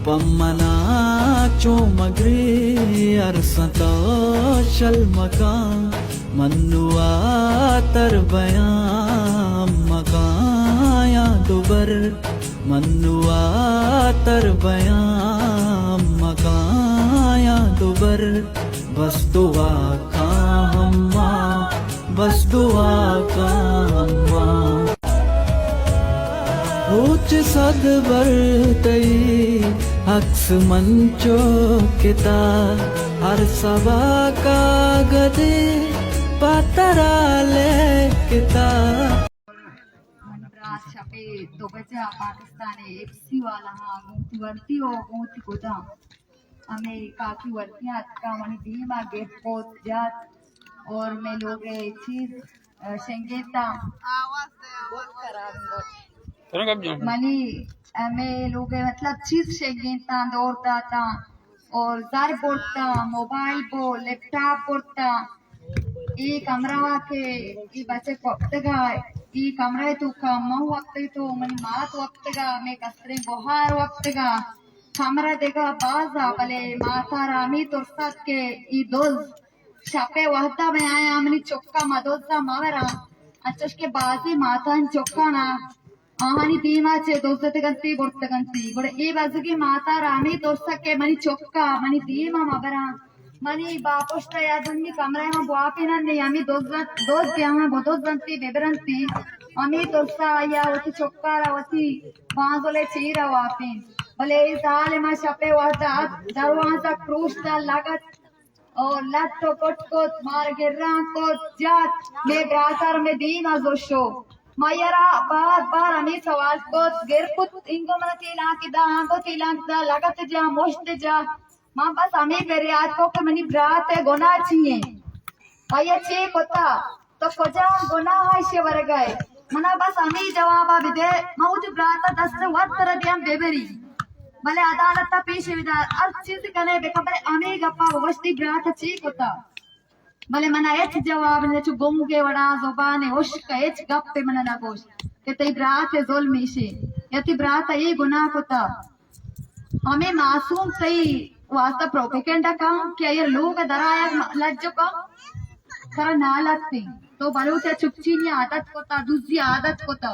پمنا چو مگرے ارساں تو شل مکاں، من نواتر بیاں مکاں یا دوبر، من نواتر بیاں مکاں یا دوبر، بس دعا کاں ہما، بس دعا کاں ہما۔ روچ صد بر تئی عکس من چکتا، ہر سبا کاگدے پہ ترا لکھتا۔ من برات شپے دو بجہ پاکستان ایف سی والا ہاں گوں تی ورتی و گوں تی گداں۔ ہمے کاکی ورتیاں اتکاں منی دیما گر کت جت اور مئے لوگ ء چیز، ء، شنگینتاں۔ منی، ء، مئے لوگ ء مطلب چیز شنگینتاں، دور داتاں اور زر برتاں، موبائل بو، لیپ ٹاپ برتاں۔ اے کمرہ ء کہ اے بچک وپتگا، اے کمرہ ء توکا من وپتگ تو منی مات وپتگا، مئے کستریں گوہار وپتگا۔ کمرہ دگہ باز ء، بلے مات ء را ہمے ترس ات کہ اے دز شپ ء وہد ء بہ آیاں منی چک ء مہ دز ء مہ براں، انچش کہ بازیں ماتانی چکاں آہانی دیم ء چہ دزتگ انت ء برتگ انت۔ گڑا اے بزگیں مات ء را ہمے ترس ات کہ منی چک ء منی دیم ء مہ براں، منی باپشت ء یا دومی کمرہ ء من بواپیناں، نی ہمے دز، دز کہ آہاں بدز انت ء ببر انت، ہمے ترس ء آئی ء وتی چک ء را وتی بانزل ء چیر ء واپینت۔ بلے اے ظالم ء شپ ء وہد ء ات، دروازگ پروشت ء لگت او لٹ و پٹ کت، مار گران کت، جت، مئے براتر مئے دیم ء زشو۔ ما آئی ء را بار بار ہمے سوال کت، گر کت، اینگو من تیلانک دا، آنگو تیلانک دا، لگت جا، مشت جا۔ من بس ہمے پریات کو کہ منی برات ء گناہ چی انت؟ آئی ء چے کتا؟ تو کجام گناہ ء ایشی ء ورگ ء ئے؟ منا بس ہمے جواب ء بدے، من وتی برات ء دست ء وت ترا دیاں ببری، بلے عدالت ء پیش ء بدار، ہر چیز کنے بکن، بلے ہمے گپ ء بگوش تئی برات ء چے کتا؟ بلے منا ہچ جواب نہ، چو گنگ ء وڑا زبان ء ہشک ء ہچ گپ ء منا نہ گوشت کہ تئی برات ء ظلم ایشی یا تئی برات ء اے گناہ کتا۔ ہمے معصوم تئی واسطہ پروپیگنڈا کن کہ آئی ء لوگ ء درآیگ م-، لج کن، ترا نالت انت۔ تو بلوچ ء چکچینی عادت کتا، دزی عادت کتا۔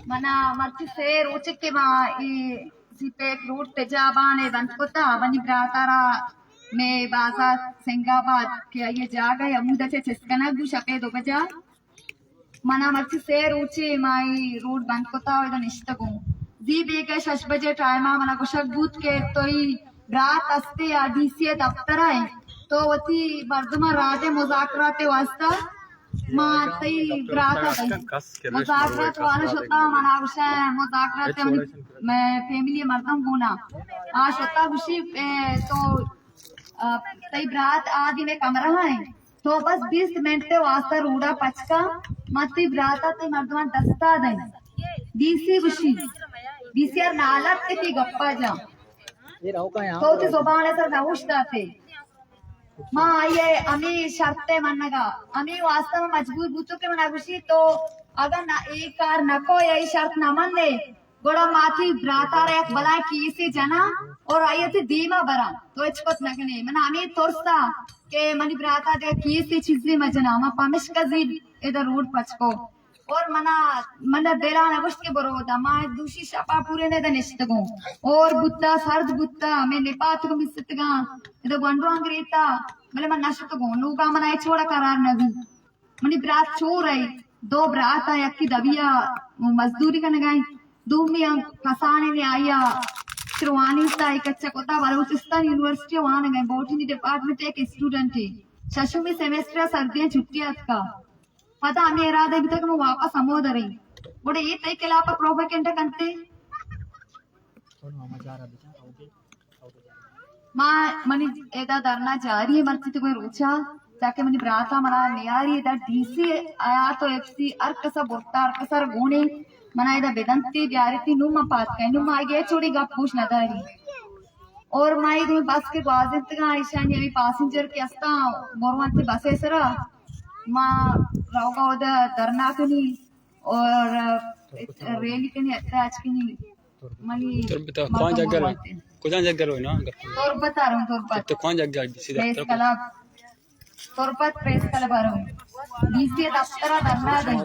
منا مرچی سے روچ کہ ما اے سی پیک روڈ تجابان ء بند کتا، منی براتارا مئے بازار سنگ آباد کہ آئی ء جاگہ ء ہمود ء چہ چست کنگ بو شپ ء دو بجہ۔ منا مرچی سے روچے ما اے روڈ بند کتا و ادا نشتگوں۔ زی بیگہ شش بجے ٹائما منا گوشگ بوت کہ تئی برات استے آ ڈی سی ء دفتر ء انت، تو وتی مردماں راہ دے مذاکرات ء واسطہ ما تئی برات ء دئیں۔ مذاکرات والا شتا منا گوشاں مذاکرات ء منی، مئے فیملی ء مردم گونا آ شتا گوشی، اے، تو، آ، تئی برات آ دی مئے کمرہ ء انت۔ تو بس بیست منٹ ء واسطہ روڈا پچ کن، من تئی برات ء تئی مردماں دستا دئیں۔ ڈی سی گوشی، ڈی سی ء نالت کہ تئی گپا جا۔ تو وتی زبان ء سر نہ اوشتاتے۔ ما آئی ء ہمے شرط ء منگا، ہمے واسطہ ما مجبور بوتو کہ منا گوشی تو اگاں نہ اے کار نہ کو یا اے شرط نہ منے، گڑا ما تئی براتارا یک بلائیں کیسے جناں اور آئی ء تئی دیما براں، تو ہچ کت نہ کنے۔ من ہمے ترسا کہ منی براتا دگہ کیسے چیزے مجناں، ما پمشکا زی ادا روڈ پچ کو۔ اور منا، منا دلا نہ گوشت کہ برو ادا، ما دوشی شپا پورے نے ادا نشتگوں۔ اور بوتا، سرد بوتا، ہمے نپاتک بستگاں، ادا گونڈواں گریتا، بلے من نشتگوں۔ نوکا منا ہچ وڑا قرار نہ بی۔ منی برات چور ء، دو برات ء، یکے دبی ء مزدوری کنگ ء انت، دومی ء کسانیں نے آئی ء چروانی ء اے کچ ء کتا بلوچستان یونیورسٹی ء وانگ ء انت، بوٹنی ڈپارٹمنٹ ء یک اسٹوڈنٹے، ششمی سیمسٹر ء سردی ء چھٹی ء اتکا۔ پدا ہمے ارادہ بیتگ کہ من واپس ہمود ء رئیں۔ گڑا اے تئی خلاف ء پروپیگنڈہ کنت ئے؟ ما، منی ادا دھرنا جاری ایں مرچی تو روچا، تاکہ منی براتا منا نیاری ادا ڈی سی حیات و ایف سی ہر کسا برتا، ہر کسا گونے منا ادا بدنتی بیارتی، نوں من پاد کئیں، نوں ما آئی ء چوڑی گپ گوش نداری۔ اور ما اے دوئیں بس کہ گوازینتگاں، ایشانی ہمے پاسنجر کہ استاں، گورونت بس ءِ سرا، ما روگا اودا دھرنا کنی اور ریلی کنی، احتجاج کنی۔ منی تربت ءَ کون جگہ رو؟ کجا جگہ رو نا؟ تربت ءَ رو، تربت۔ تو کون جگہ؟ سیدھا پریس کلب۔ تربت پریس کلب ءَ رو۔ ڈی سی ءِ دفتر ءَ دھرنا دیں۔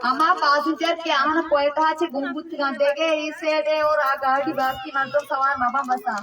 ہما پاسنجر کہ آہاں کوئٹہ چہ گم بوتگاں، دگہ اے سائیڈ ءَ اور آ گاڑی باقی مردم سوار مباں بس ءَ۔